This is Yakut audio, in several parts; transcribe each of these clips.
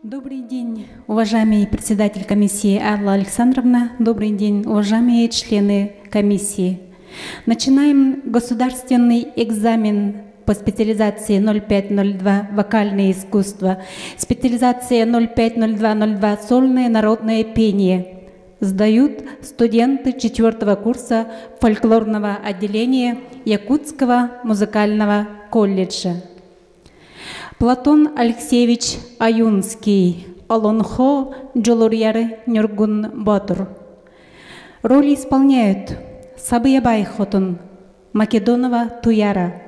Добрый день, уважаемый председатель комиссии Алла Александровна. Добрый день, уважаемые члены комиссии. Начинаем государственный экзамен по специализации 0502 «Вокальное искусство», специализация 050202 «Сольное народное пение». Сдают студенты четвертого курса фольклорного отделения Якутского музыкального колледжа. Платон Алексеевич Аюнский, Олонхо Джолурьяры Нюргун Ботур. Роли исполняют Сабыябай Хотун, Македонова Туяра,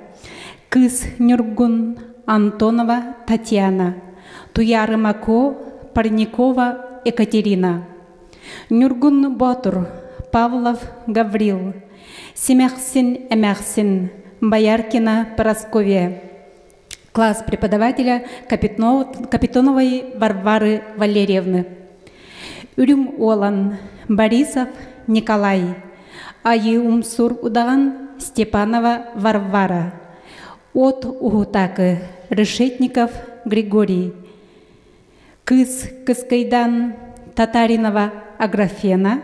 Кыс Нюргун, Антонова Татьяна, Туяры Мако, Парникова Екатерина, Нюргун Ботур, Павлов Гаврил, Семяхсин Эмяхсин, Бояркина Парасковия, класс преподавателя Капитоновой Варвары Валерьевны. Үрүм Уолан, Борисов Николай, Айы Умсур Удаган, Степанова Варвара, От Угутакы, Решетников Григорий, Кыс Кыскайдан, Татаринова Аграфена,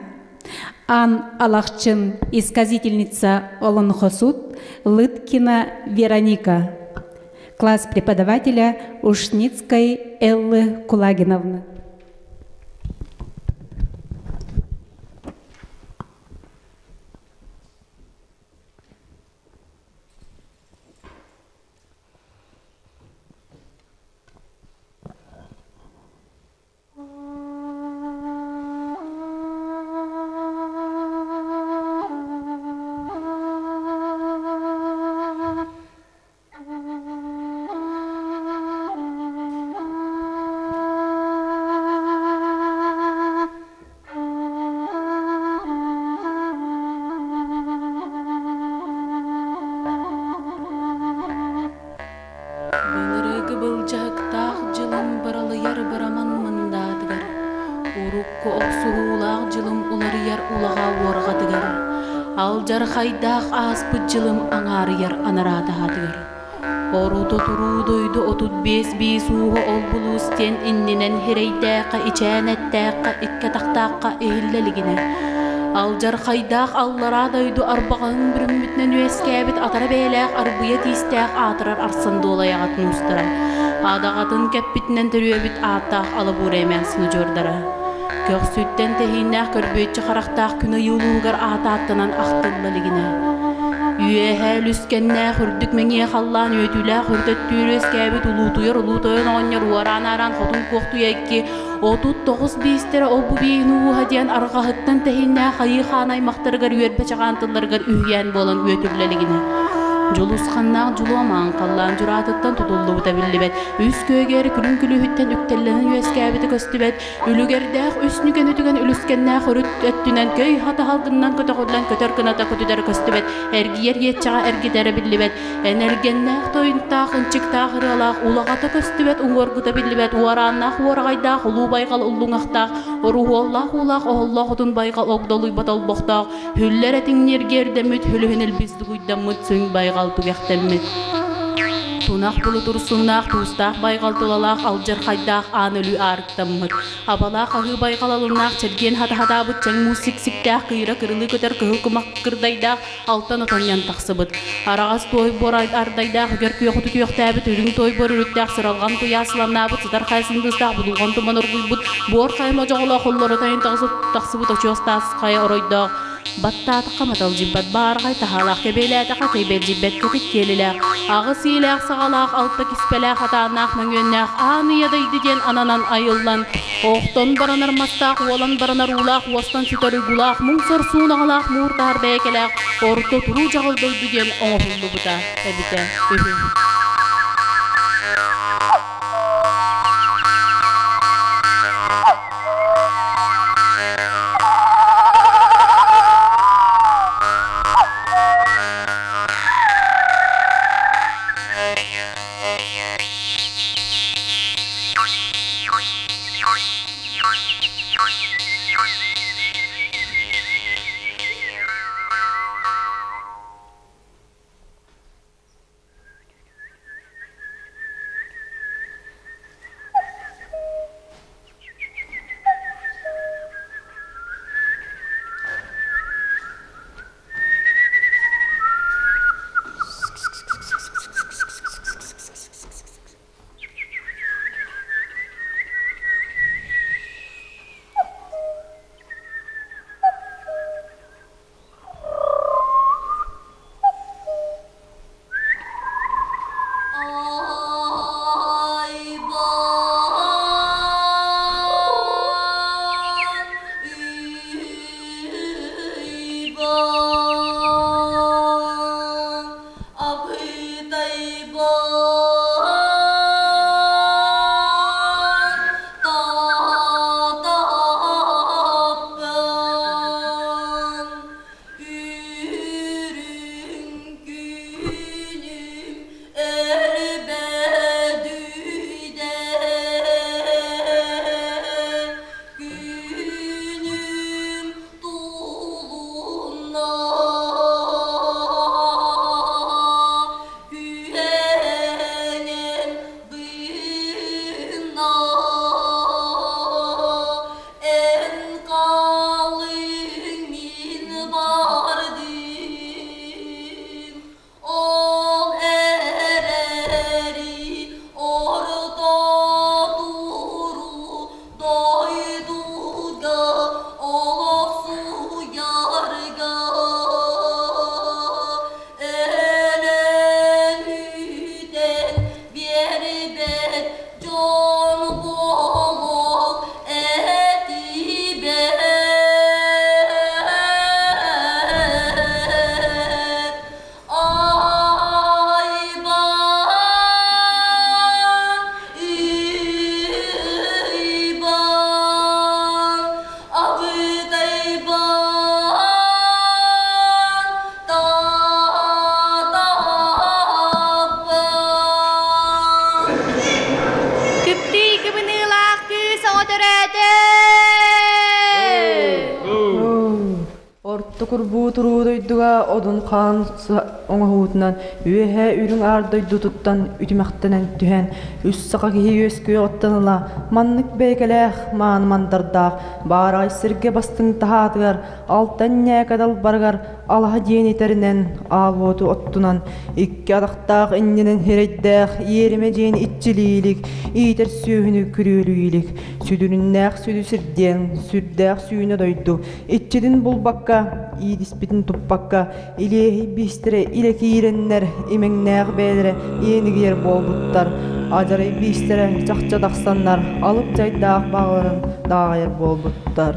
Ан Алахчын, исказительница Олонхосут, Лыткина Вероника, класс преподавателя Ушницкой Эллы Кулагиновны. Былыргы былдьаһыктаах дьылым быралыйар быраман мындаатыгар, урукку охсуһуулаах дьылым уларыйар улаҕа уорҕатыгар, алдьархайдаах ааспыт дьылым аҥаарыйар анараатаһатыгар. Оруто туруу дойду 35 биис ууһа ол булуус диэн иннинэн хирэйдээххэ ичээн эттээххэ икки атахтаахха иһиллэ илигинэ. Алдьархайдаах аллараа дойду арбаҕаһын бүрүммүтүнэн үөскээбит атара бэйэлээх арбыйа тиистээх аатырар арсан дуолайаҕатын уустара, адаҕатын кэппитинэн төрүөбүт ааттаах алабуура эмээхсин удьуордара. Көхсүттэн тэһииннээх көрбүөччү харахтаах күн ыйыылуугар аата ааттанан ахтылла илигинэ. Үөһэ үлүскэннээх үрдүк мэҥиэ халлаан үөтүүлээх үрдэттүүр үөскээбит улуутуйар улуу тойон оҕонньор уораан-аараан хотун куохтуйа икки 39 биистэрэ ол-бу биэһин ууһа диэн арҕаһыттан тэһииннээх айыы хаан аймахтарыгар үөрбэ чаҕаан тылларыгар үһүйээн буолан үөтүллэ илигинэ. Дьулусханнаах дьулуо маҥан халлаан дьураатыттан тутуллубута биллибэт, үс күөгэр күлүм күлүһүттэн үктэллэнэн үөскээбитэ көстүбэт, Үлүгэрдээх үс нүкэни түгэн үлүскэннээх өрүт өттүнэн көй хатаһалгыннан көтөҕүллэн көтөр кыната көтүтэр көстүбэт, эргийэр иэччэҕэ эргитэрэ биллибэт, энэргэннээх тойунтаах ынчыктаах ырыалаах улаҕата көстүбэт, уҥуоргута биллибэт, уорааннаах уораҕайдаах улуу байҕал уллуҥахтаах, оруһуоллаах уулаах оһоллоох отун байҕал огдолуйбат олбохтоох, хүллэр этиҥниэргэ эрдэммит хүлүһүн илбис дугуйдаммыт сүҥ байҕал түгэхтэммит. Тунах булут урсуннаах, туустаах байҕал тулалаах, алдьархайдаах аан өлүү аарыктаммыт. Абалаах аһыы байҕал алыннаах, чэлгиэн хатаһатаабыт чэҥ муус сиксиктээх, кыыра кырылыы көтөр кыһыл кумах кырдайдаах, алтан отонньон тахсыбыт. Араҕас туой буор ардайдаах, үгэр күөх үтүөхтээбит, үрүҥ туой буор үрүттээх, сыралҕан куйаас сыламнаабыт, сытар хайа сындыыстаах, будулҕан туман оргуйбут, буор хайа модьоҕолоох оллоро тайын тахсыбыт очуос таас хайа оройдоох, Баттаатахха маталдьыйбат баарҕай таһаалаах кэбиэлээтэххэ кэйбэлдьийбэт кэтит киэлилээх, аҕыс иилээх саҕалаах, алта киспэлээх атааннаах мөҥүөннээх аан ийэ дайды диэн ананан айыллан, охтон баранар мастаах, уолан баранар уулаах, уостан сүтэр уйгулаах, муҥ сор суунаҕалаах муур таһар бэйэкэлээх, орто туруу дьаҕыл дойду диэн оҥоһуллубута эбитэ үһү. Күптүү кыбыныылаах кыыс оҕо төрөөтө! Орто курбуу туруу дойдуга Одун хаан оҥоһуутунан үөһээ үрүҥ аар дойдутуттан үтүмэхтэнэн түһэн, үс саха киһи үөскүөҕүттэн ыла маннык бэйэкэлээх мааны мандардаах баараҕай сиргэ бастыҥ таһаатыгар алтан ньээкэ далбарыгар алаһа диэн этэринэн аал уоту оттунан икки атахтаах иннинэн сирэйдээх иэримэ диэн иччилиилик иитэр сүөһүнү күрүөлүүлүк сүдүрүннээх сүдү сирдиэн сүрдээх сүүнэ дойду иччитин булбакка иитиспитин туппакка илиэһий биистэрэ илэ киирэннэр имэҥнээх бэйэлэрэ иэнигийэр буолбуттар адьарай биистэрэ чахчы тахсаннар алып дьайдаах баҕаларын даҕайар буолбуттар.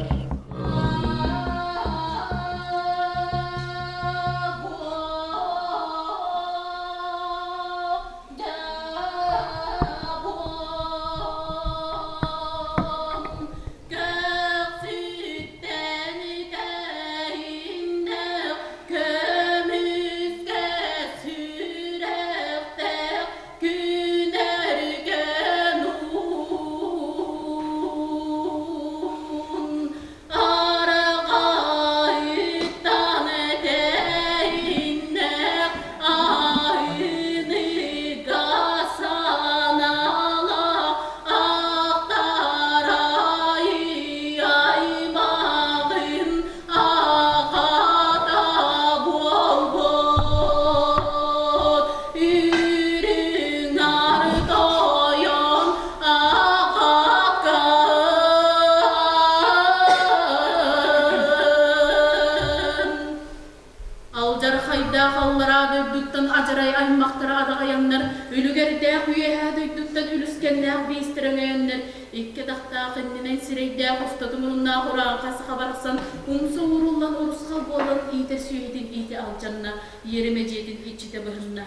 Алдьархайдаах аллараа дойдуттан адьарай аймахтара адаҕайаннар, үлүгэрдээх үөһээ дойдуттан үлүскэннээх биистэрэ өҥөйөннөр, икки атахтаах иннинэн сирэйдээх устата муруннаах урааҥхай саха барахсан умса ууруллан урусхал буолан иитэр сүөһүтүн иитэ алдьанна, иэримэ дьиэтин иччитэ быһынна.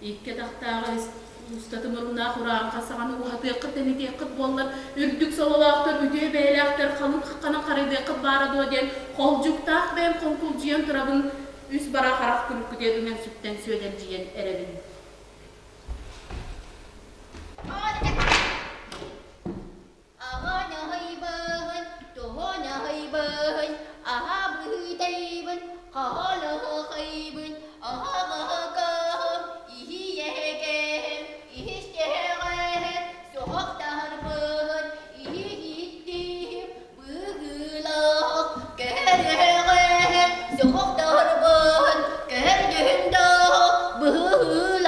Икки атахтааҕы устата муруннаах урааҥхай саҕаны уһатыаххыт-тэнитиэххит буоллар, үрдүк сололоохтор, үтүө бэйэлээхтэр халыҥ хахханан харайдыаххыт баара дуо диэн холдьуктаах бэйэм хоҥкулдьуйан турабын, үс бара харах күлүккүтүгэр үҥэн-сүктэн сүөдэлдьийэн эрэбин. Аҕанаһыйбын, туһанаһыйбын, аһа быһыытайбын, хаһалаһыйбын, аһаҕаһыкаһым, иһийэһэкэһим, иһистэһэҕэһим, суһахтаһарбын, иһиһиттиһим, быһыылаах, кэһэрэһэҕэһим, суһахтаһарбын, кэһэрдүһүн да быһыылаах.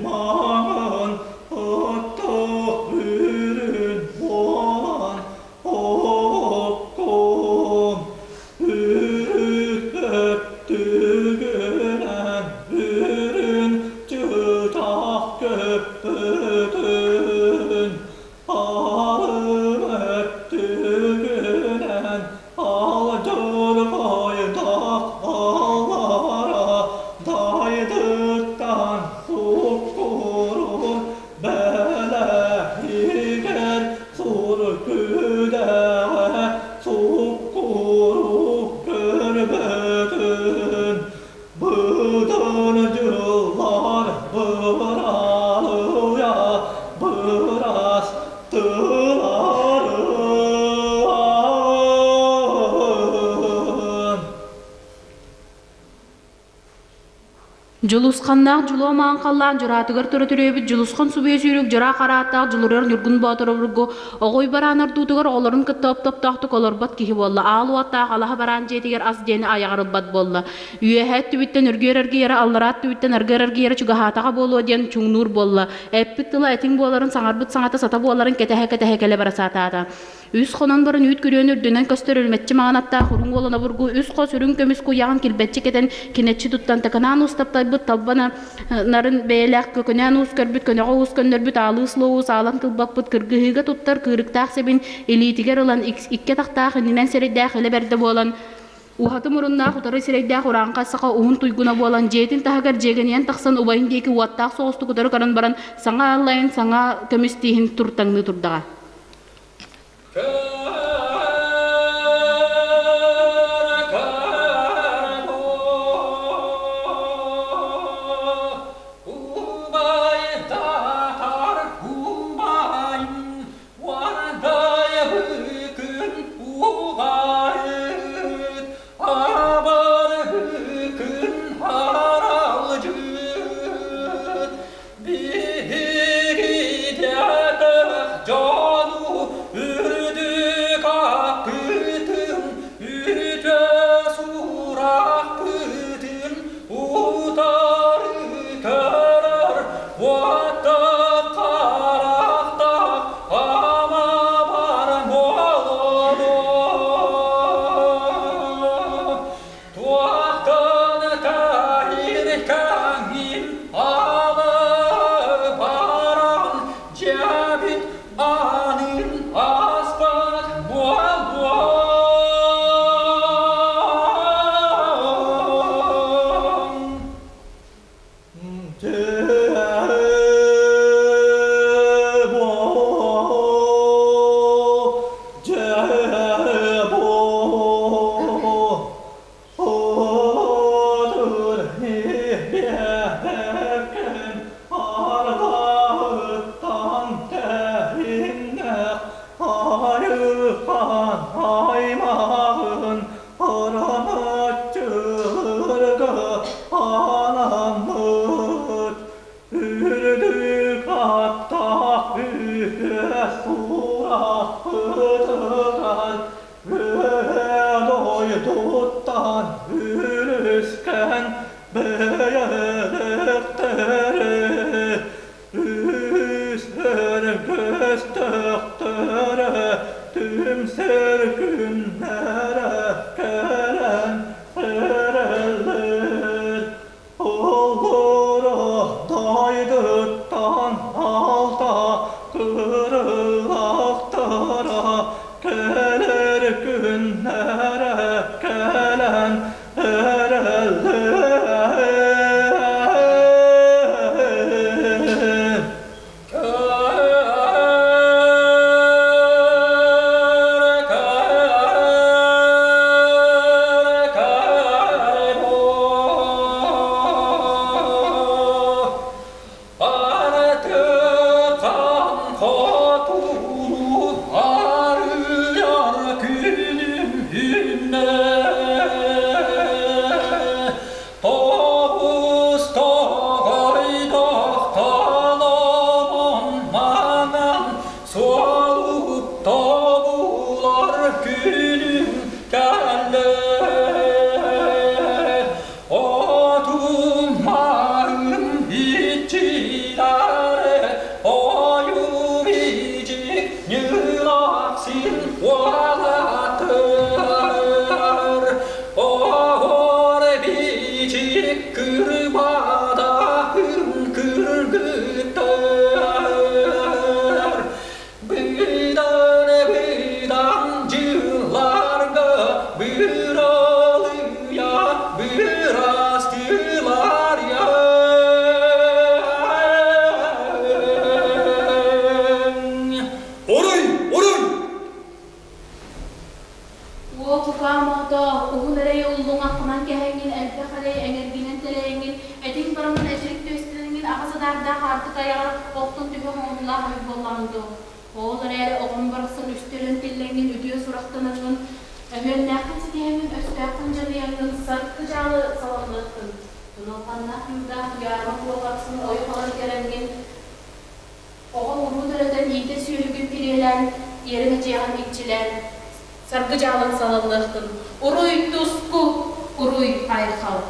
Маҥан аттаах үрүн буолан оһоххун үрүт өттүгүнэн үрүн чыытаах көппүтүн алым өттүгүнэн алдьархайдаах аллара дайдыттан суккурун бэлэһигэр сур күдэҕэ суккуру көрбөтүн быдан дьыллар быралыйа бырастыларын. Дьулусханнаах Дьулуо маҥан халлаан дьураатыгар тура төрөөбүт Дьулусхан субуйа сүүрүк дьураа харааттаах Дьулуруйар Ньургун Боотур обургу оҕой бараан ордуутугар оҕолорун кытта оп-топтоохтук олорбот киһи буолла. Аал уоттаах алаһа бараан дьиэтигэр ас диэни айаҕар ылбат буолла. Үөһээ өттүбүттэн үргүөр эргийэрэ, аллараа өттүбүттэн аргыар эргийэрэ чугаһаатаҕа буолуо диэн чуҥнуур буолла. Эппит тыла этиҥ буоларын, саҥарбыт саҥата сата буоларын кэтэһэ-кэтэһэ кэлэ бара сатаата. Үс хонон баран үүт күрүөнү үрдүнэн көстөр үрүмэччи маҥан аттаах үрүҥ уолан обургу үс хос үрүҥ көмүс куйаҕын килбэччи кэтэн кинэччи туттан такынаан уус таптайбыт талбана нарын бэйэлээх көкөнөөн уус көрбүт көнөҕө уус көннөрбүт аалыы уус аалан кылбаппыт кыргыһыыга туттар кыырыктаах сэбин илиитигэр ылан икки атахтаах иннинэн сирэйдээх илэ бэрдэ буолан уһаты муруннаах утары сирэйдээх урааҥхай саха уһун туйгуна буолан дьиэтин таһыгар дьиэгэнийэн тахсан убайын диэки уоттаах соҕустук утары көрөн баран саҥа аллайын саҥа көмүс тииһин туртаҥныы турдаҕа. Дьону үрдүк аккытын, үтө сурахпытын утары көрөр уоттаах харахтаах ама бар буолуо. Туохтан таһиркаҥин алы баран дьэбит аанын аспат буолуоҥ. айаннаах аартык айаҕар охтон түһүөх оҥоһуулаах эбит буоллаҕыҥ дуу? Ол эрээри оҕом барахсан үстэ өлөн тиллэҥҥин үтүө сурахтанаҥҥын, өһүөннээххин ситиһэҥҥин өстөөххүн дьаныйаҥҥын саргы дьаалы салаллыаххын. Туналҕаннаах юрдаах Туйаарыма Куо барахсан ойох ылан кэлэҥҥин, оҕо уруу төрөтөн иитэ сүөһүгүн кириэлээн, иэрин эдьиэҕин иччилээн, саргы дьаалын салаллыаххын. Уруй туску, уруй айхал!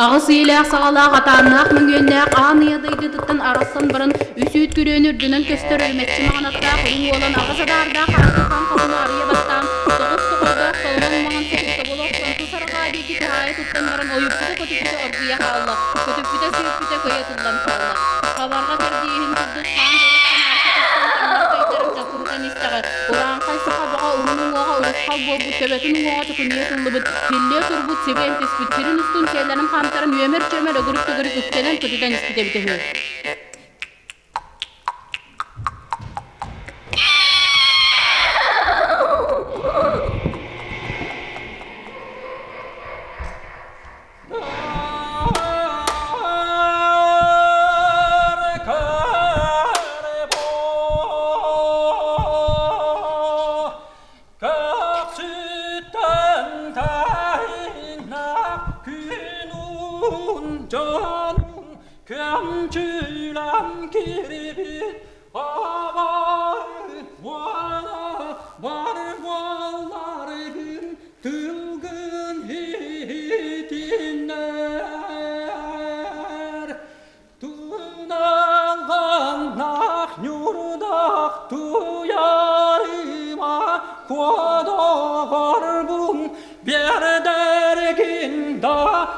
Аҕыс иилээх саҕалаах атааннаах мөҥүөннээх аан ийэ дойдутуттан арахсан баран үс үүт күрүөнү үрдүнэн көстөр үрүмэччи маҥанаттаах үрүҥ уолан аҕыс адаардаах аартыкаан хотуну арыйа баттаан тоҕус тоҕойдоох толомон маҥан сутукта буола охсон тус арҕаа диэки туһаайа туттан баран ойуппута көтүппүтэ оргуйа хаалла, көтүппүтэ сүүрпүтэ көйө тыллан хаалла. Хабарҕа кэрдииһин курдук хаан дьолуттан аартыкаттан таҥнары кыйтаран дьаккырытан истэҕэ, урааҥхай саха бөҕө уһун уҥуоҕа урусхал буолбут төбөтүн уҥуоҕа төкүнүйэ тыллыбыт, һиллиэ турбут сибиэн түспүт сирин устун сиэллэрин хаамтаран үөмэр-чүөмэр өгүрүк-төгүрүк үктэнэн көтүтэн испит эбитэ үһү.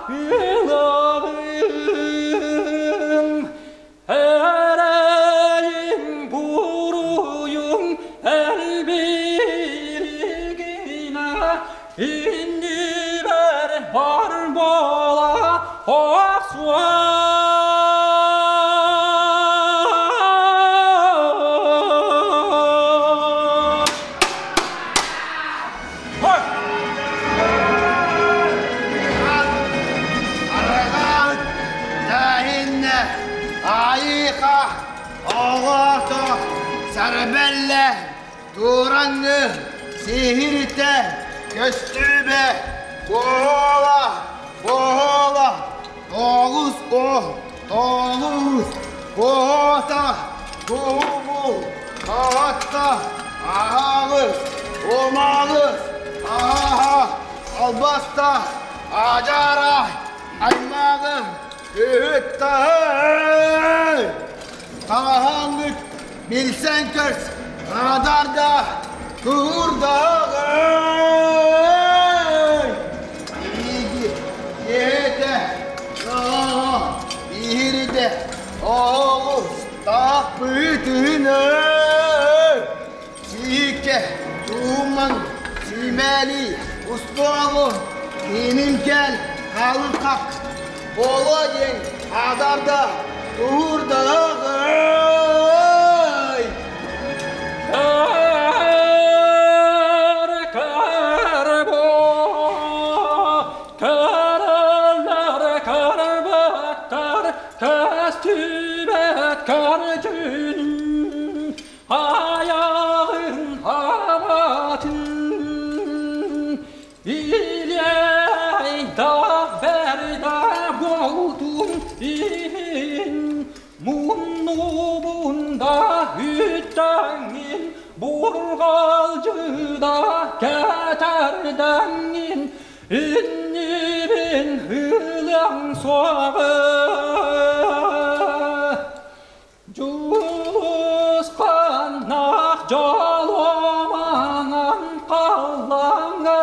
ылаҕым. Эрэйим буруйум элбииригинэ иннибэр бар буола охсуом. Арҕаат таһинна айыха оҕото сарбэллэ тураҥҥы сиһиритэ көстүбэ буола буола тоҕус о тоҕус буота буһубу хаатта аһаҕыс умаҕыс аһаха албаста ажара аймаҕы үһүттаһы таһаҥҥыт билсэн көрс радарда куурдаҕы иги иһитэ иһиридэ оҕус тааппытыны сиикэ тууман симэли устуоҕу кинин кэл халыхак боло диэн адарда туурдаҕай. Karalar karabattar köstübet karcının ayağın havatın İley da berde buldum in Munnubunda hüttengin Burgalcıda keterdengin İnnibin hılan soğı Жулусқанақ жоломанан қалаңа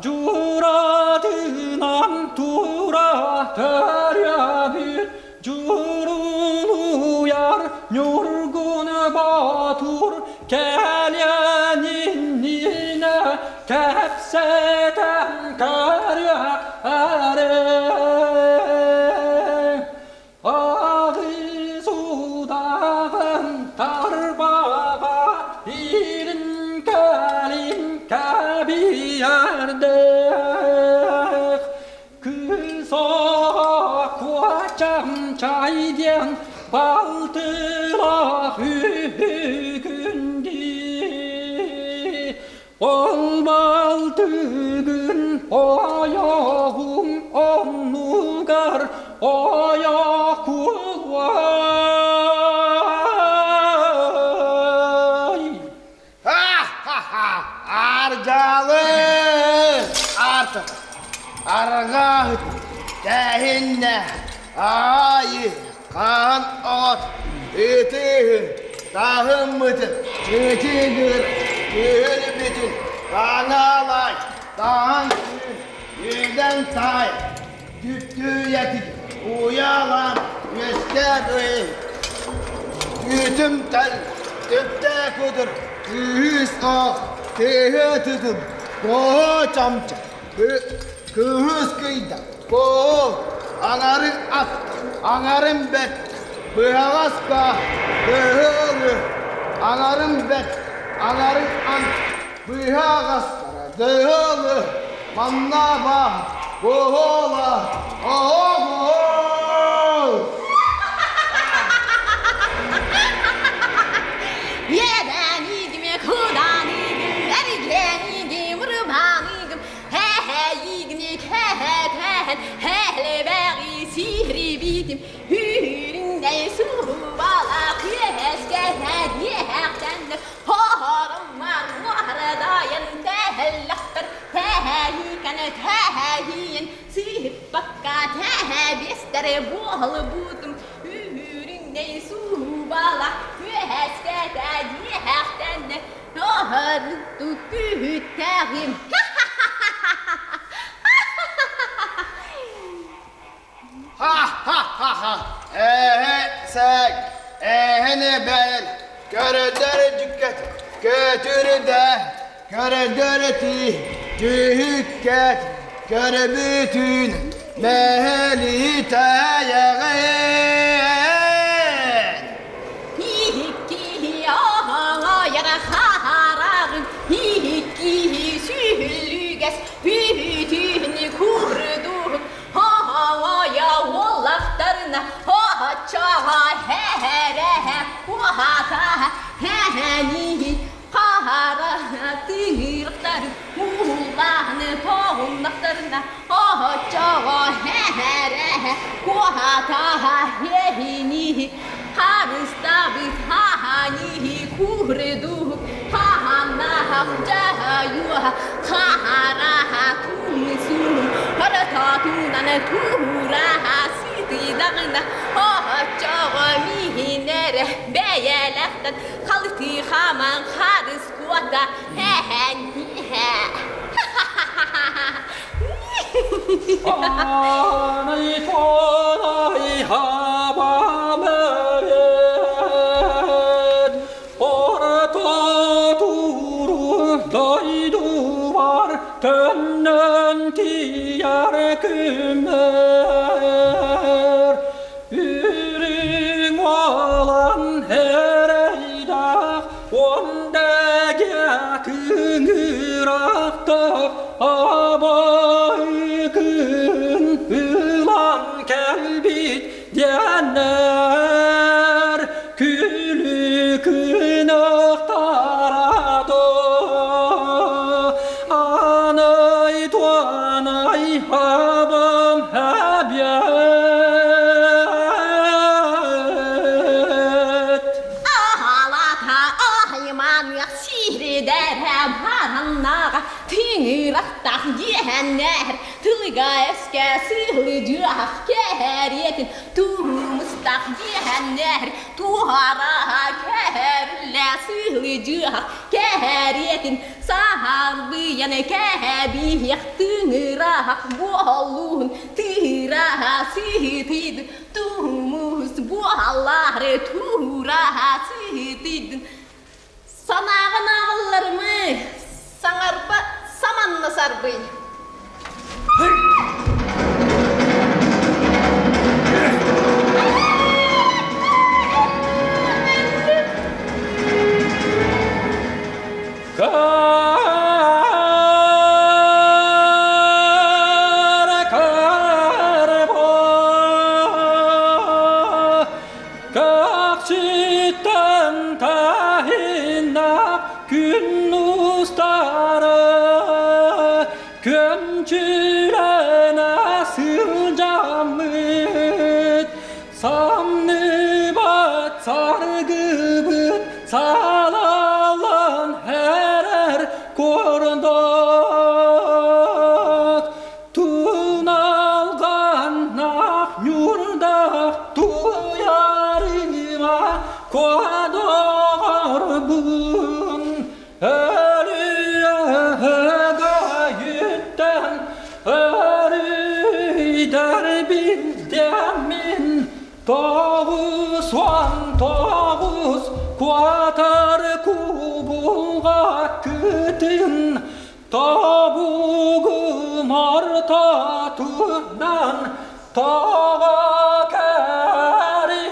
Журадынан тура төрөбүт Журулуяр нюргун батур Кэляниннине кэпсэтэн көрүөх эре Ағызудағы тарбаға илин кэлин кэбиэрдэх Күсоҕа куочам чайдиэн балтылах үһүгүнди Ол балтыгын ойоҕум оннугар ойох кулуай. Аржалы артық арғаһыт тэһиннэ айы хаан оҕот ытыһын таһыммытын чытыгыр күөлбүтүн хаҥалай таһан үдэн таай түттүйэтик уйалан үөскэ Үтүм тал, түптэ кудур, күүс ох, тыһы тытым, коо чамча, күүс кыйда, коо, аңарын ат, аңарын бэт, быһаҕаска, кыһылы, аңарын бэт, аңарын ан, быһаҕастара, кыһылы, маннаба, буһула, оҕо. Аха, эһэ сэг, эһэни бэйэл, көрөдөр дьүккэт, көтүрдэ, көрөдөр ти, түһүккэт, көрөбүтүн, мэһэлитэйэҕин. Икки оҕоҥойор хараҕын, икки сүлүгэс бүтүн курдук оҕоҥойо уоллахтарына оччоҕо һэрэ уһата һэни хара тыҥырахтарын уулааны тоҕуннахтарына оччоҕо һэрэ куһата һэни харыстабыт хаһани курдук хаһаннаах дьайуо хараха тумсун харататунан тура сытыйдаҕына оччоҕо миинэрэ бэйэлэхтэн халты хаман харыс куота һэһэн Анай туонай хабамэрэт, орто туру дойдубар төннөн тиийэр күммэр. Үрүҥ уолан эрэйдээх, ондэгэ тыҥырахтаах абайгын ылан кэлбит диэннэр күлүкүн охтарадо анай туанай хабам хэбиэт. Аалата айманыах сирдэрэ бараннаҕа тыҥырахтаах диэннэр тылыга эскэ сылдьыах кэриэтин туумустах диэннэр туһара кэриллэ сылдьыах кэриэтин саһарбыйан кэбиһиэх тыҥырах буоллун тыыраха сыһытыйдын туумус буоллары тураха сыһытыйдын Санааҕын ааҕылларымы, саҥарба саманна сарбый. Кахчыттан таһынна күн устары көмчүлэнэ сылдьаммыт самныбат саргыбыт салалан эрэр курдук туналганнах ньурдах туйарыма куодорбун өлүөҕөйүттэн өрүйдэр билдэммин 99 куотар кубулга кытын тобугум ортотунан тоҕо кэри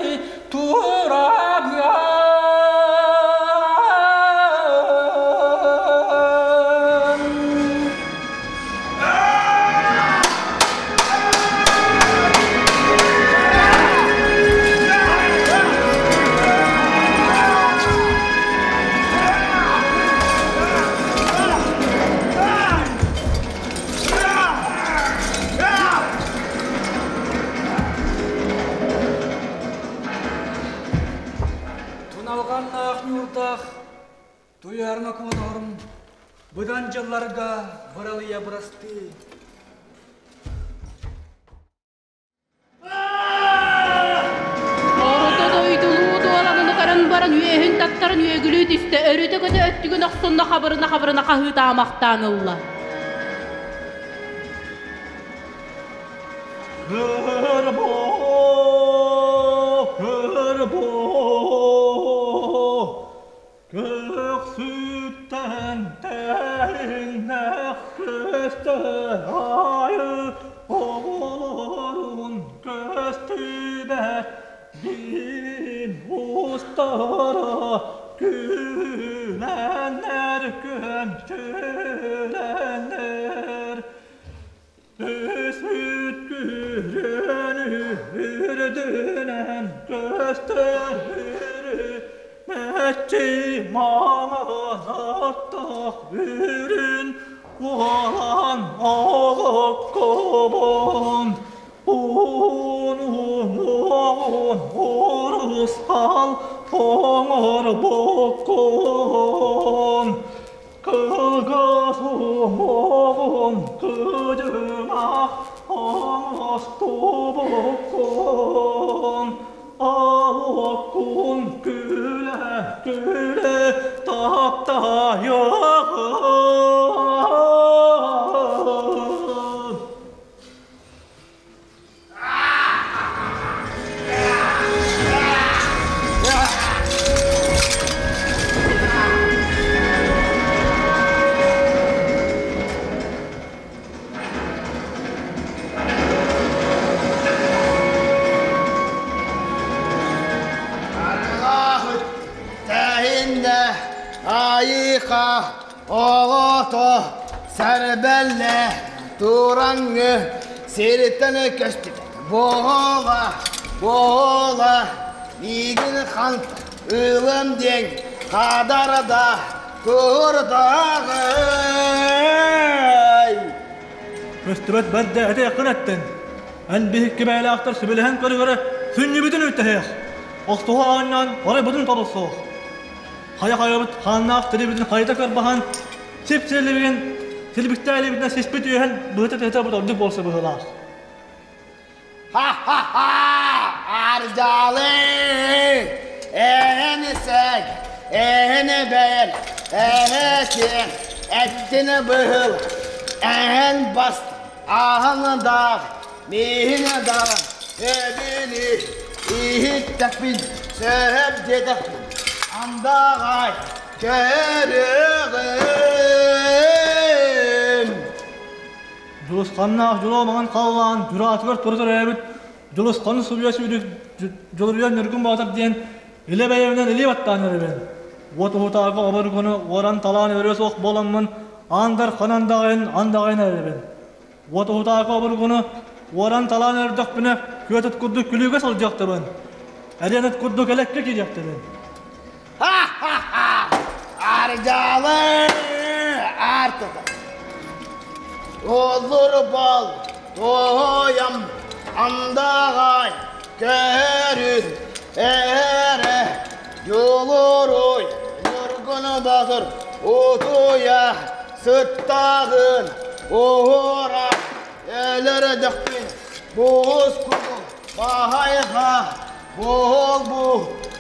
турабын. Туналҕаннаах ньуурдаах туйаарма куонорум быдан дьылларга быралыйа бырастыы. Орто дойдулуу дуоланын көрөн баран үөһүн таттаран үөгүлүү түстэ, өрүтэ көтө өттүгүн охсунна хабырына-хабырына хаһыытаамахтаан ылла. Айы оҕолорун көстүбэт биин устара күлэннэр күөмчүлэннэр Өсүт күрүөнү үрдүнэн көстөр Мэччи маҥан аттаах үрүн уолан оҕоккобун Уун уҥуоҕун урусхал оҥорбуккун Кылгас уҥуоҕун кыдьымах оҥостубуккун Алуоккун күлэ-күлэ таптайаҕын. Арҕаһыт тэһиннэ айыха оҕото сэрбэллэ тураҥҥы сириттэн көстүбэт буола буола миигин ханта ылым диэн хадарда турдаҕай. Көстүбэт бэрдэ этиэххин эттин. Эн биһикки бэйэлээхтэр сүбэлэһэн көрүгэрэ сүнньүбүтүн үттэһиэх. Охтуһу оонньоон оройбутун торусуох. Хайа-хайабыт хааннаах тирибитин хайыта кырбаһан, сип-силибигин силбиктээлибитинэн сиспит үөһэн быһыта тыһыта бут ордук буолса быһыылаах. Ха-ха-ха! Ардьаалы! Эһэни сэг, эһэни бэйэл, эһэ сиэн, эттини быһыл, эһэн баст, аһын даах, мииһин даах, эбили, иһиттэхпин, сөһөп диэтэхпин, андаҕай, көрүөҕүм. Дьулусханнаах дьулуо маҥан халлаан дьураатыгар тура төрөөбүт Дьулусханы суруйа сүүрүк Дьулуруйан Ньургун Боотур диэн илэ бэйэбинэн илии баттаан эрэбин. Уот уһутааҕы обургуну уоран-талаан өрө суох буоламмын аандар ханан даҕайын андаҕайын эрэбин. Уот уһутааҕы обургуну уоран-талаан өрдөхпүнэ күөтүт курдук күлүүгэ сылдьыахтабын. Эриэн ыт курдук элэккэ киириэхтэбин. Ха-ха-ха! Ардьаалы артыта. Оллур бол, туойам, андаҕай, көһөрү, эһэрэ, дьулуруй, ньургун басыр, утуйа, сыттаҕын, уһура, өлөрдөхпүн, буус кудул, баһайха, Буол-бу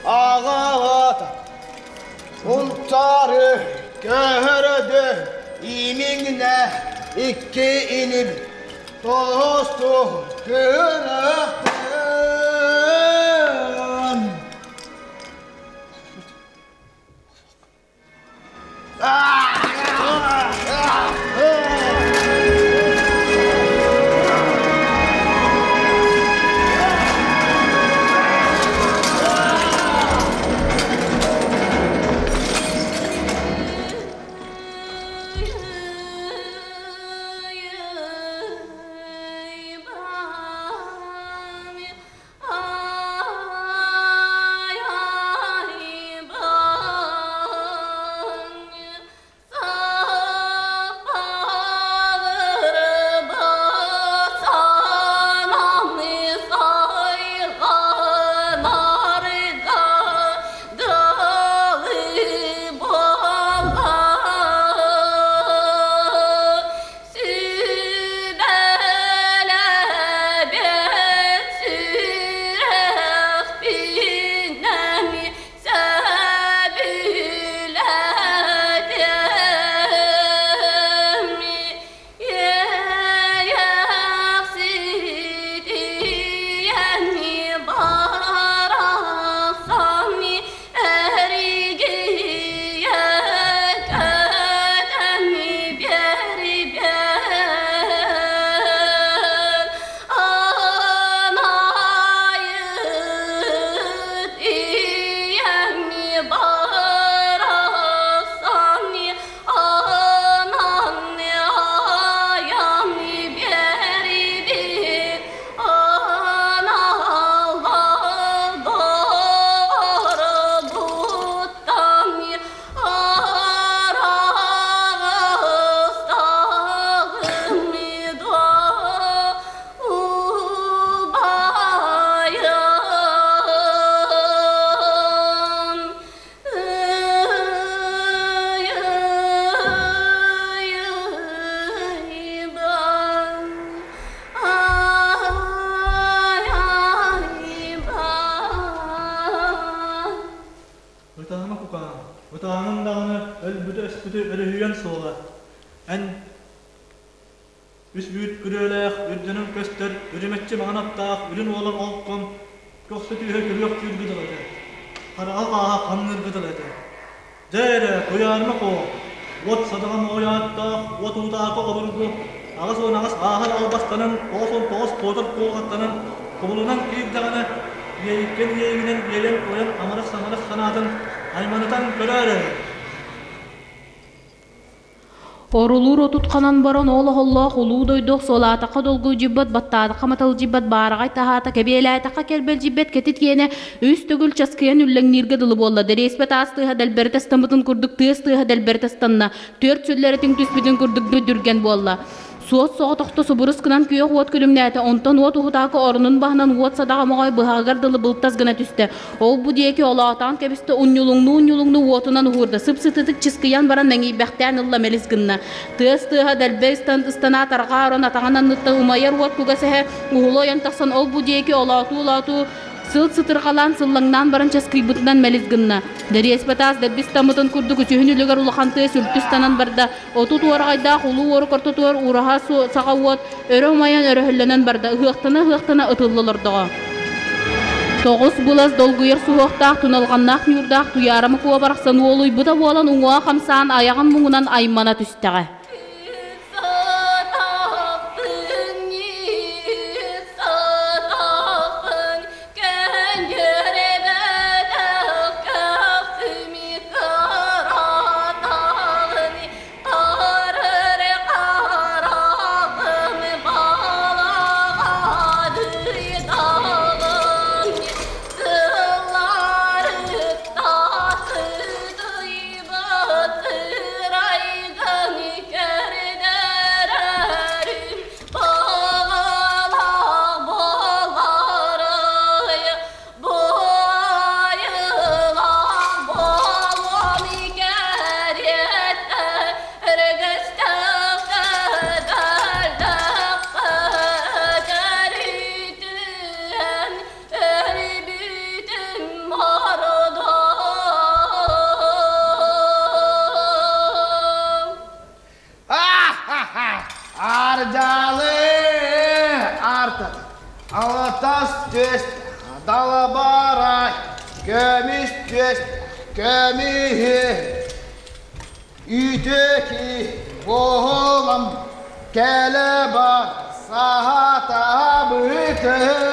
аҕаҕыт унтаары көһөрөдө имиҥнэ икки иним тоҕусту күрөхтөн. сүүйэн суоҕа. Эн үс үүт күрүөлээх, үрдүнэн көстөр, үрүмэччи маҥан аттаах үрүн уолан олкон көхсө түөһэ күрүөх түүргү тыл этэ. Хараҕа хааһа хамныыргы тыл этэ. Дьэ эрэ, куйаарыма куо, уот садаҕа моойоттоох, уот уутаакы обургу, 88 ааһар албастанан, 99 куотар куоҕаттанан, кубулунан киирдэҕинэ, иэйиккин иэйигинэн иэйэн-туойан амарах-самарах санаатын айманытан көрөөр эрэ. Орулуур отут хонон баран ол оһоллоох улуу дойду охсуолаатахха долгуйдьуйбат, баттаатахха маталдьыйбат, баараҕай таһаата кэбиэлээтэххэ кэлбэлдьийбэт кэтит иэнэ үс төгүл часкыйан үллэҥнииргэ дылы буолла. Дэриэспэ таас тыаһа дэлбэритэ ыстаммытын курдук тыас тыаһа дэлбэритэ ыстанна, түөрт сүллэритин түспүтүн курдук дүргэн буолла. Суот соҕотохто субурус гынан күөх уот күлүмнээтэ, онтон уот уһутаакы орунун баһынан уот садаҕа моҕой быһаҕыгар дылы былтас гына түстэ. Ол бу диэки олоотоон кэбистэ, унньулуҥнуу-унньулуҥнуу уотунан уһуурда, сып-сытытык чыскыйан баран мэҥийбэхтээн ылла мэлис гынна. Тыас тыаһа дэлбэ ыстан ыстанаа тарҕаа орон атаҕын анныттан умайар уот кугас эһэ уһулу ойон тахсан ол бу диэки олоотуу-олоотуу сыл сытырҕалаан сыллаҥнаан баран часкыйбытынан мэлис гынна. Дэриэспэ таас дэлби ыстаммытын курдук үсүһүн үлүгэр улахан тыас үлтү ыстанан барда. Отут уораҕайдаах улуу уорук ортотугар ураһа саҕа уот өрө умайан өрөһөллөнөн барда, ыһыахтана-ыһыахтана ытылла олордоҕо. Тоҕус былас долгуйар суһуохтаах, туналҕаннаах ньуурдаах Туйаарама Куо барахсан уолуйбута буолан уҥуоҕа хамсаан айаҕын муҥунан аймана түстэҕэ. Ардалы артат, алатас түст, далабарай, көмүс түст, көмүһү, үтөки, боһолам, кэлэ бар, саһата бытым.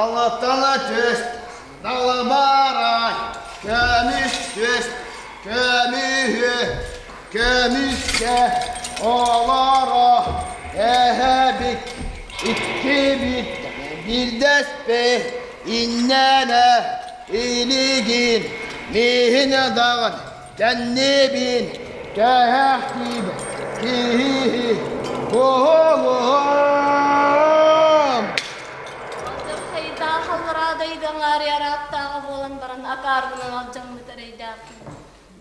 Алатана түст, далабарай, көмүс түст, көмүһү, көмүскэ, олоро, эһэбит, иккибит, билдэспи, иннэне, илигин, миһин даҕан, кэннибин, кэһэхтииб, киһи, буолуом. Хайдаах аллараадайдан арыарааттааҕа буолан баран акааргынан алдьаммыт эрэйдээхпин.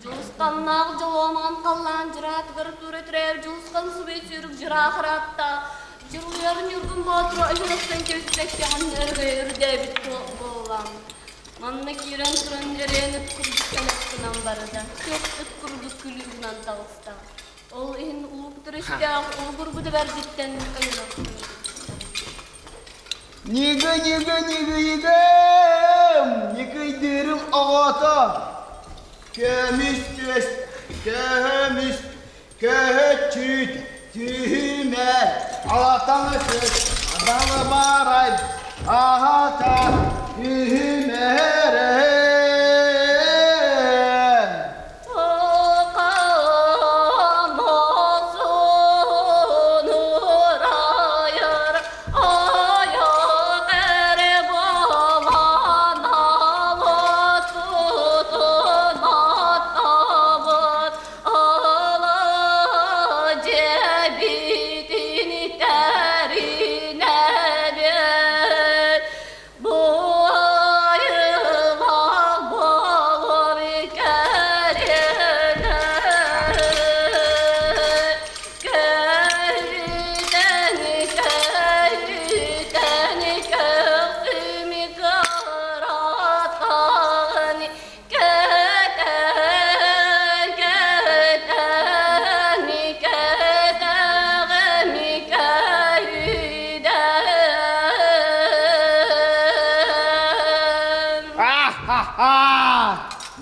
Дьулусханнаах дьолуомаҕын халлаан дьураатыгар тура түрээр дьулусхан субай сүүрүк дьураахырааттаах дьулуйар Ньургун Боотуру өһүрөхтөн кэбиспэккэҕин өрөгөй үрдээбит буоллаам. Манна киирэн туран эрээн ыт курдук кэлэхпинэн барда, күөх ыт курдук күлүүгүнэн таҕыста. Ол иһин улуу күтүрүстээх улугурбута бэрдиттэн өйрөхтүм. Ньыгы, ньыгы, ньыгыйыгым, ньыкыйдыырым оҕото. Көмүс түөс, көмүс, көһөччүт, түһүмэр, алатаҥы түөс, Далбарай аһата түһүмэрэ.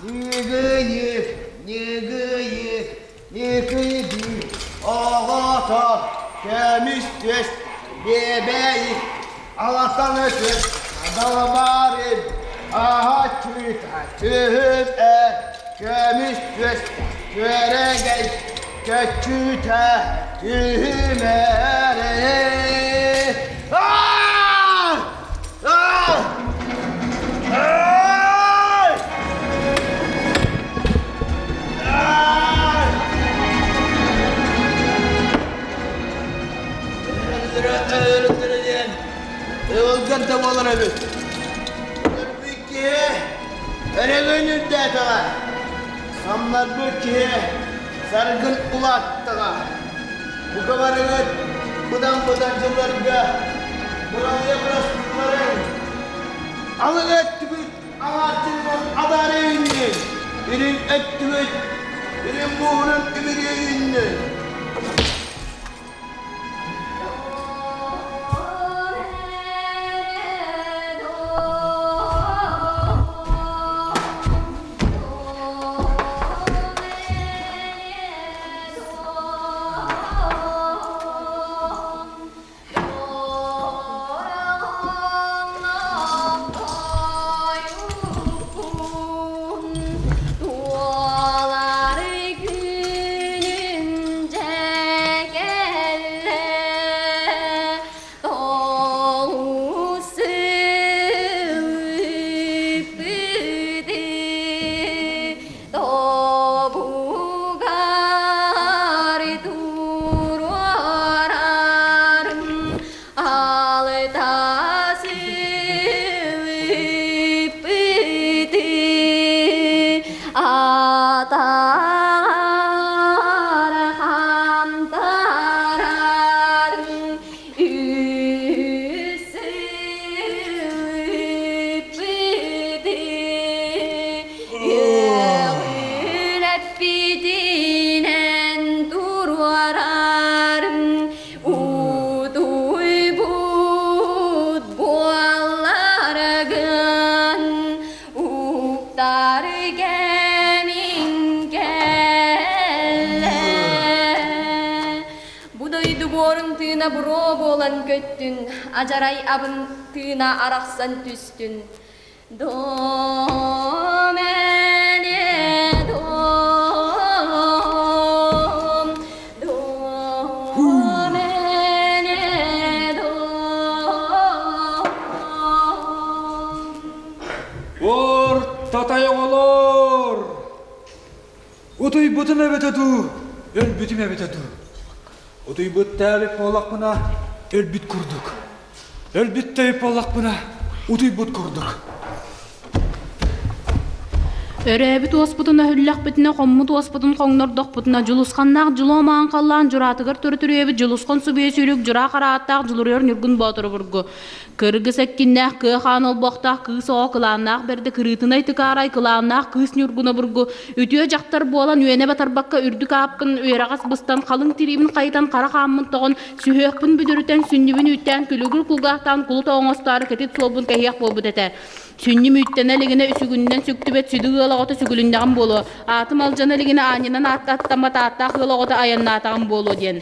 Ньыгыйык, ньыгыйык, ньыкыйдыы, оҕотор, көмүс түөс, биэбэйик, алатан өтүс, далбарым, аһа чыыта, түһүм э, көмүс түөс, күөрэгэй, көччүтэ, түһүм эрэ. Аа! Аа! Ай! Ай! Өлөрө диэн ылган да буолар эбит. Өлбүт киһи өрөгөн үрдээтэҕэ, самнарбыт киһи саргын улааттаҕа. Бука барыгыт быдан-быдан дьылларга быралыйа бырастыыларын алын өттүгүт аҥааччыларын адаары үүннүн, үрүҥ өттүгүт үрүҥ муоһунан үмүрүө үүннүн. Ажарай абын тыына арахсан түстүн. Домене дом, домене дом. Ор татай оҕолор! Утуйбутум эбитэ дуу, өлбүтүм эбитэ дуу. Утуйбут тээбит буоллахпына, өлбүт курдук. Өлбүт тэбит буоллахпына, утуйбут курдук. Өрөөбүт уоспутун өһүллэхпитинэ, хоммут уоспутун хоҥнордохпутуна, дьулусханнаах дьулуо маан халлаан дьураатыгар төрүтүрүөбүт дьулусхан субуйа сүүрүк дьураа харааттаах дьулуруйар Ньургун Боотуру бургу. Кыргыс эккиннээх кыа хаан олбохтоох кыыс оҕо кылааннаах бэрдэ кырыытынай тыкаарай кылааннаах кыыс Ньургуна бургу үтүө дьахтар буолан үөнэ батарбакка үрдүк ааппын үөрэҕэс быстан халыҥ тириибин хайытан хара хааммын тоҕон сүһүөхпүн бүдүрүтэн сүнньүбүн үүттээн күлүгүр кулгаахтаан кулут оҥостоору кэтит суолбун кэһиэх буолбут этэ. Сүнньүм үүттэнэ илигинэ үсүгүнүнэн сүктүбэт сүдү ыал оҕото сүгүлүннэҕим буолуо, аатым алдьана илигинэ аанньанан ааттаммат ааттаах ыал оҕото айаннаатаҕым буолуо диэн.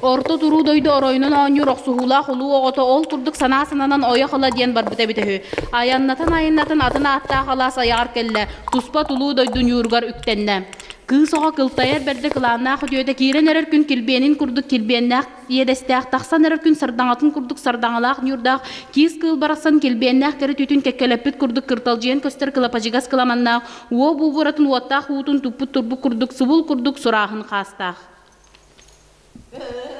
Орто туруу дойду оройунан оонньуур охсуһуулаах улуу оҕото ол курдук санаа сананан ойох ыла диэн барбыта эбитэ үһү. Айаннатан-айаннатан атын ааттаах алаас айаҕар кэллэ, туспа тулуу дойду ньууругар үктэннэ. Кыыс оҕо кылтайар бэрдэ кылааннаах үтүөтэ киирэн эрэр күн килбиэнин курдук килбиэннээх иэдэстээх, тахсан эрэр күн сардаҥатын курдук сардаҥалаах ньуурдаах, киис кыыл барахсан килбиэннээх кэрэ түүтүн кэккэлэппит курдук кырталдьыйан көстөр кылапачыгас кыламаннаах, уо буубуратын уоттаах уутун туппут турбут курдук субул курдук сурааһын хаастаах. Көрүө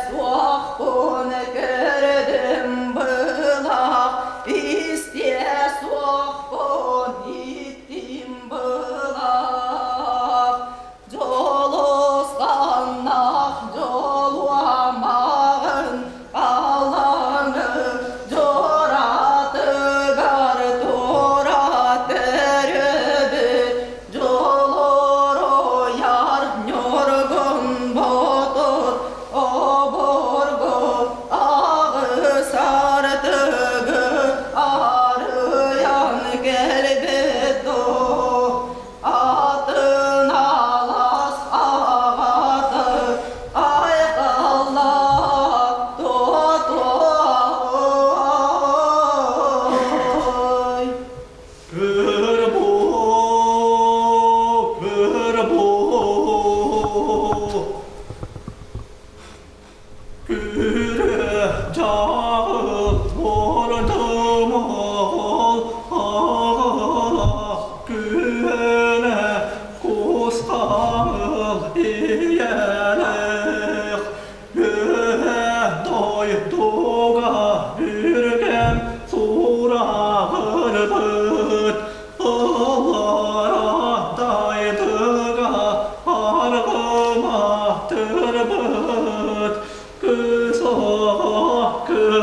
суохпун көрдүм былах, истиэ суохпун иттим былах. Дьолусханнаах дьолуомаҕын алаҥы дьуратыгар тура төрөбүт Дьолоруйар ньургун ботур обургу аҕыс артыгы арыйан кэлбит дуу атын алаас аҕаты айхаллаа туотуой. Көрбө, көрбө, күрэ дьаҕыл ордумол аҕала күөнэ кусхаҥыл ийэлээх Үөһэ дойдуга үргэн сураҕырбыт, ыллара дайдыга аргыматырбыт, кыс оҕо кыыс.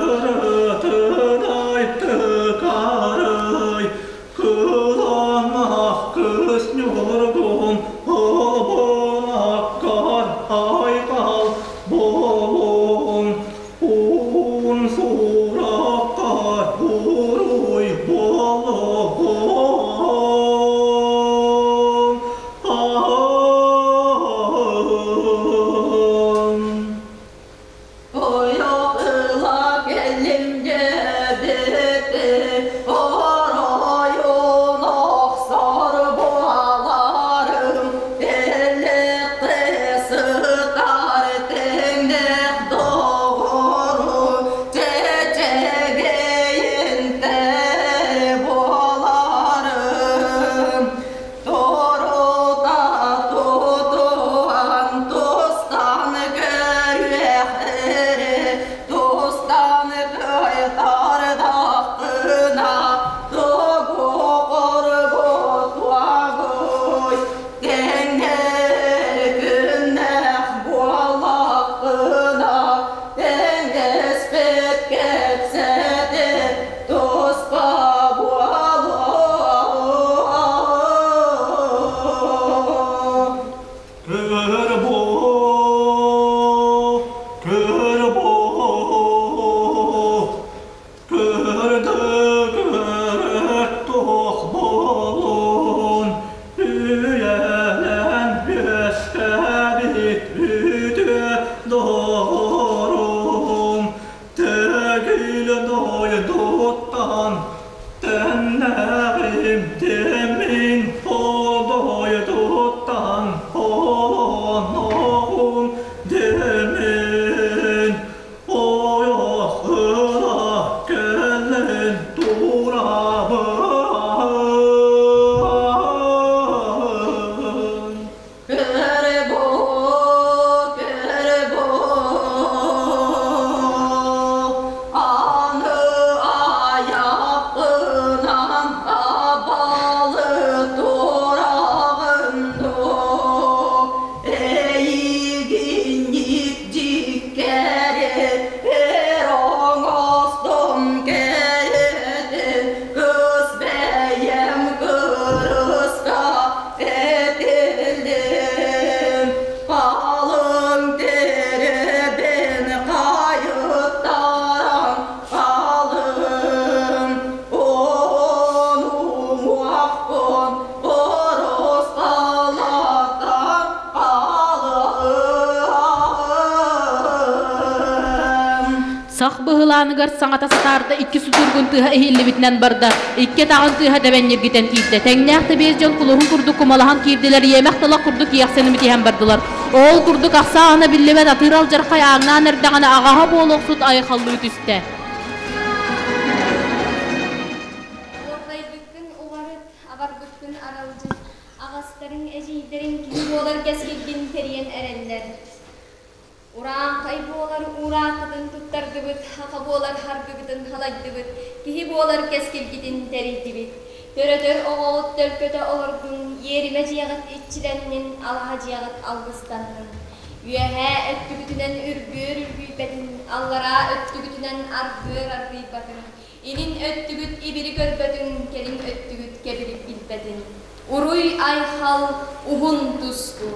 быһылааныгар саҥата сатаарда икки сутургун тыаһа иһиллибитинэн барда. Икки атаҕын тыаһа дэбэнньиргитэн киирдэ. Тэҥнээх да биэс дьон кулуһун курдук кумалаһан киирдилэр, иэмэх талах курдук иэхсэн имитиһэн бардылар. Ол курдук ахсаана биллибэт атыыр алдьархай ааҥнаан эрдэҕинэ аҕаһа буолуохсут айхаллыы түстэ. Уордайбыккын уҕарыт, абарбыккын аралдьыт, аҕастарыҥ, эдьиийдэриҥ киһи буолар кэскилгин тэрийэн эрэллэр. Урааҥхай буолар уурааххытын туттардыбыт, хаха буолар харгыгытын халайдыбыт, киһи буолар кэскилгитин тэрийдибит. Төрөтөр оҕоҕут төлкөтө олордун, иэримэ дьиэҕит иччилэннин, алаһа дьиэҕит алгыстаннын. Үөһээ өттүгүтүнэн үргүөр үргүйбэтин, аллараа өттүгүтүнэн аргыар аргыйбатын, илин өттүгүт ибили көрбөтүн, кэлин өттүгүт кэбирик билбэтин. Уруй-айхал уһун туску!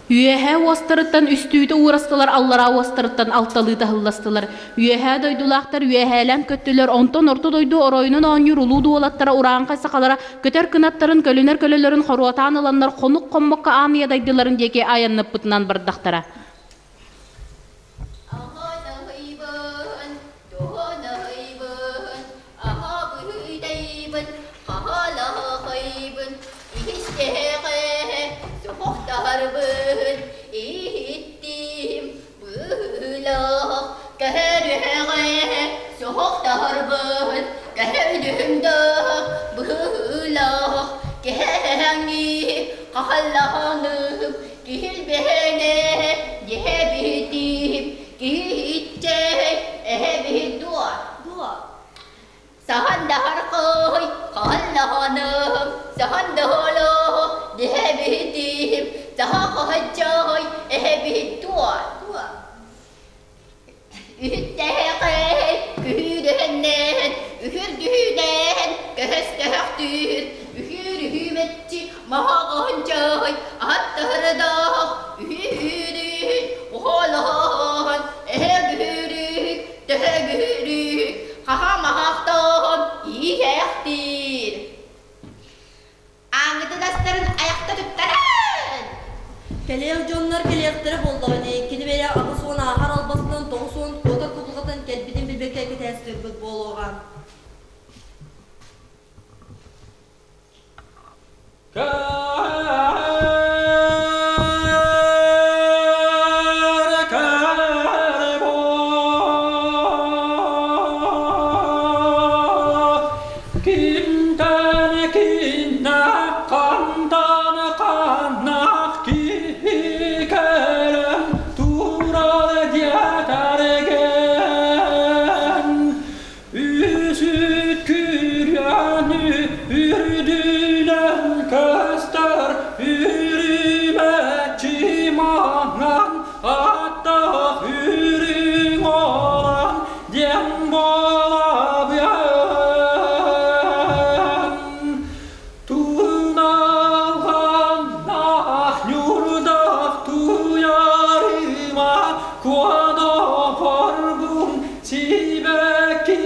Үөһээ уостарыттан үстүүтэ уурастылар, аллараа уостарыттан алталыы таһылластылар. Үөһээ дойдулаахтар үөһээлээн көттүлэр, онтон орто дойду оройунан оонньуур улуу дуолаттара урааҥхай сахалара көтөр кынаттарын, көлүнэр көлөлөрүн хоруотаан ыланнар хонук хоммокко аан ийэ дайдыларын диэки айанныппытынан бардахтара. Аһанаһыйбын, туһанаһыйбын, аһабыһыйдайбын, хаһалаһыйбын, иһистэһэҕэ суһохтаһарбын, иһиттим быһыылаах, кэһэрүһэҕэ суһохтаһарбын, кэһэрүһүм да быһыылаах, кэһэҥи хахаллаһаным, Киһилбэһэҥэ дьэһэбитим, киһиччэй эһэбит дуо? Дуо. Саһан даһархой, хаһаллаһаным, саһан даһолоо, дьэһэбитим, саһа хаһаччой, эһэбит дуо? Дуо. Үһүттэһэҕэй, күһүүрүһэннээн, үһүргүһүүнээн, көһөс-көһөхтүүр, үһүүр-үһүүмэччи, маһаҕаһын-чаһый, аһаттаһырдаах, үһүүрүүһүн, уһолоһоһон, эһэгүһүрүүһүк, төһөгүһүрүүһүк, хаһа-маһахтоһон, ииһээхтиир. Ааҥҥытын астарын айахта туттаран! Кэлиэх дьоннор кэлиэхтэрэ буоллаҕа дии, кини бэйэ 80 ааһар албасынан 90 куотар кубулҕатын кэлбитин билбэккэ кэтээн буолуоҕа. Кимтэн киннэх хантан ханнах киһи кэлэн турар диэтэргэн Үсүт күрүөнү үрдүнэн көстөр үрүмэччи маҥан аттаах үрүҥ орон диэн буолабыан. Туналҕаннаах ньурдах туйарыма куоноҕорбун сибэкки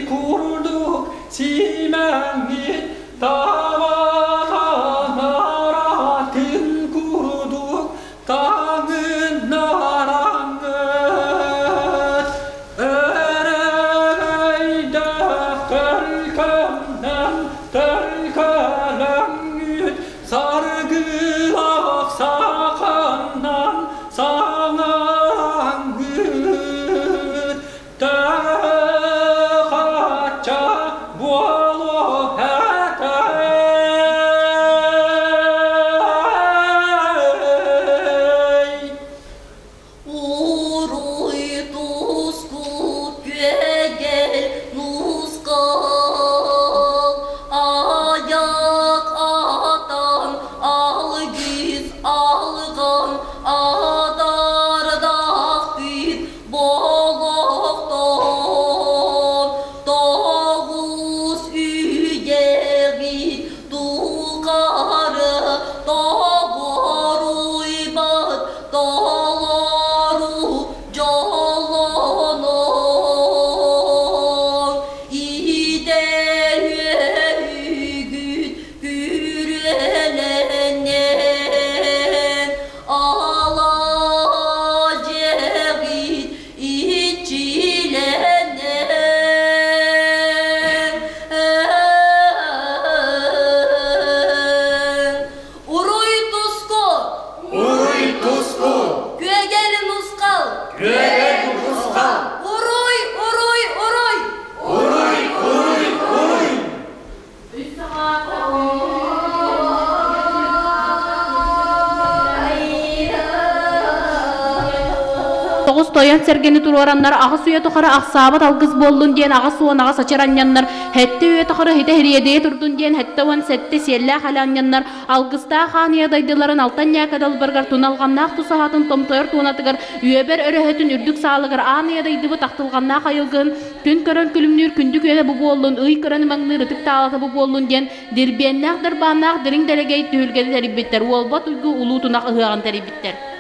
курдук симэҥҥит табатаҥаратын курдук таҥыннараҥҥыт Эрэйдээх төлкөннөн төлкөлөҥҥүт саргылаах саханнан саҥараҥҥыт Төһө хачча 9 тойон сэргэни туруораннар, аҕыс үйэ тухары ахсаабат алгыс буоллун диэн 88 ачыр анньаннар, сэттэ үйэ тухары хитэ хириэдэйэ турдун диэн 77 сиэллээх элэ анньаннар, алгыстаах аан ийэ дайдыларын алтан ньээкэ далбарыгар туналҕаннаах тусаһатын томтойор туонатыгар үөбэр өрөһөтүн үрдүк саалыгар аан ийэ дайдыбыт ахтылҕаннаах айылгын күн көрөн күлүмнүүр күндү күөнэ бу буоллун, ый көрөн ымаҥныыр ытык таалата бу буоллун диэн дирбиэннээх дарбааннаах дириҥ дэлэгэй түһүлгэни тэрийбиттэр, Уолбат уйгу улуу тунах ыһыаҕын тэрийбиттэр.